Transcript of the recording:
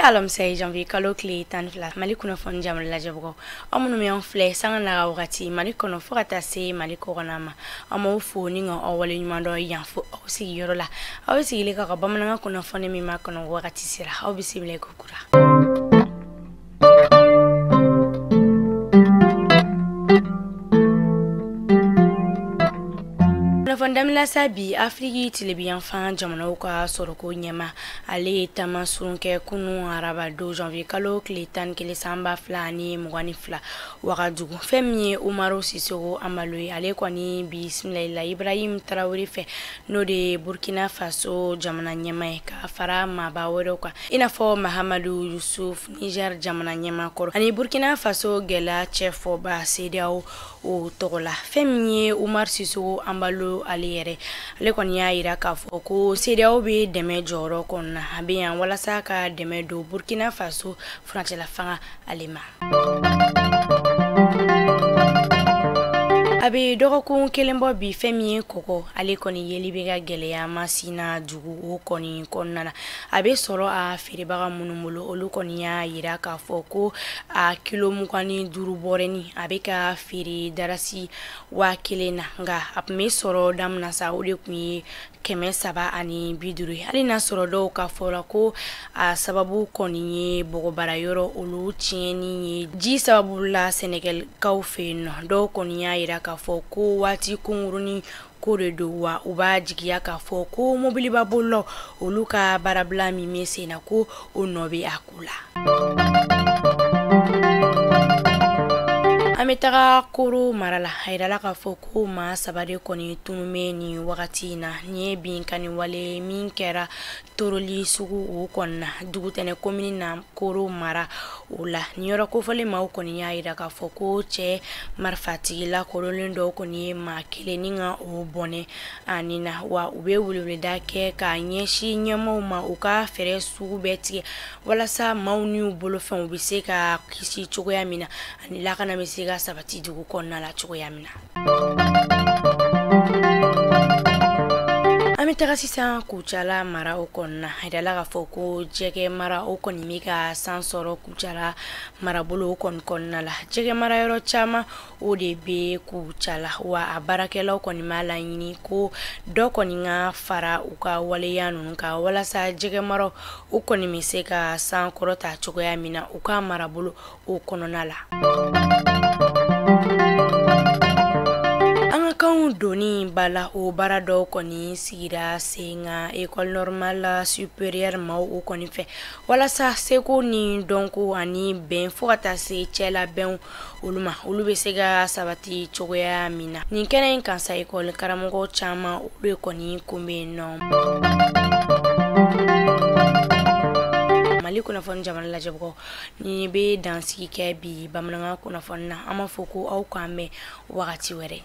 Alamisa ye, janvier kalo tile 12. Mali kunnafoni jamana lajɛbagaw, aw minnu bɛ an filɛ sanga n'a wagati Mali kɔnɔ fo ka taa se Mali kɔkɔna ma, an b'aw fo ni ka aw waleɲuman dɔn yan fo aw sigiyɔrɔ la. Aw sigilen ka bamanankan kunnafoni min ma kɔnɔ wagati sera, aw bisimila ko kura. Kunnafoni daminɛ sa bi, Afiriki tilebinyanfan jamanaw ka sɔrɔko ɲɛma, ale ye taama surun kɛ kunun araba don janvier kalo tile 11 san 2022 Wagadugu. Fɛn min ye Umaru Sisoko Amalo ye, ale kɔni bisimila Ibrahim Traoré fɛ, n'o de ye Burkina Faso jamana ɲɛma ye, ka fara maaba wɛrɛw kan i n'a fɔ Mahamadu Yusuf, Niger jamana ɲɛma kɔrɔ, ani Burkina Faso gɛlɛya cɛfɔba CEDEAO o tɔgɔ la. Fɛn min ye Umaru Sisoko Amalo ale yɛrɛ, ale kɔni y'a yira k'a fɔ ko CEDEAO bɛ dɛmɛ jɔyɔrɔ kɔnɔna, a bɛ yan walasa ka dɛmɛ don Burkina Faso furancɛla fanga ale ma. A bɛ dɔgɔkun kelen bɔ bi, fɛn min ye kɔgɔ, ale kɔni yeli bɛ ka gɛlɛya Masina dugu o kɔni kɔnɔna na. A bɛ sɔrɔ a feerebaga minnu bolo, olu kɔni y'a yira k'a fɔ ko a kilo 25 bɔrɛni a bɛ ka feere darasi 1000 na, nka a tun bɛ sɔrɔ daminɛ sa o de tun ye 350 ye. Hali n'a sɔrɔ dɔw ka fɔ la ko a sababu kɔni ye bɔgɔbara yɔrɔ olu tiɲɛni ye ji sababu la sɛnɛkɛlakaw fɛ yen nɔ, dɔw kɔni y'a yira k'a fɔ ko waati kunkurunin ko de don, wa u b'a jigiya k'a fɔ ko mobiliba bolilaw olu ka baarabila min bɛ sen na, ko o nɔ bɛ a ko la. An bɛ taga Koro mara la. A yirala k'a fɔ ko maa 3 de kɔni tunun bɛ nin wagati in na. Nin ye binkanni wale min kɛra Toroli sugu o kɔnɔna Dugutɛnɛ komini na Koro mara o la. Nin yɔrɔ kofɔlen maaw kɔni y'a yira k'a fɔ ko cɛ marifatigi lakodɔnlen dɔw kɔni ye maa kelen ni ka o bɔnɛ ani na, wa u bɛ weleweleda kɛ k'a ɲɛsin ɲɛmaaw ma u ka fɛɛrɛ sugu bɛɛ tigɛ walasa maaw n'u bolofɛnw bɛ se ka kisi cogoya min na, ani lakana bɛ se ka sabati dugu kɔnɔna la cogoya min na. An bɛ taga sisan Kucala mara o kɔnɔna. A yirala k'a fɔ ko jɛgɛ mara o kɔni bɛ ka san sɔrɔ Kucala marabolo o kɔni kɔnɔna la. Jɛgɛ mara yɔrɔ caman o de bɛ Kucala, wa a baarakɛlaw kɔni b'a laɲini ko dɔ kɔni ka fara u ka waleya ninnu kan walasa jɛgɛ mara o kɔni bɛ se ka san kɔrɔta cogoya min na u ka marabolo o kɔnɔna la. An ka kanw donni ba la, o baara dɔw kɔni sigira sen kan École normale supérieure maaw o kɔni fɛ walasa seko ni dɔnko ani bɛn fo ka taa se cɛlabɛnw olu ma, olu bɛ se ka sabati cogoya min na. Nin kɛnɛ in kan sa, école karamɔgɔ caman olu de kɔni kun bɛ yen nɔ. Mali kunnafoni jamana lajɛbagaw, nin bɛ dansigi kɛ bi bamanankan kunnafoni na. An b'a fɔ ko aw k'an mɛn wagati wɛrɛ.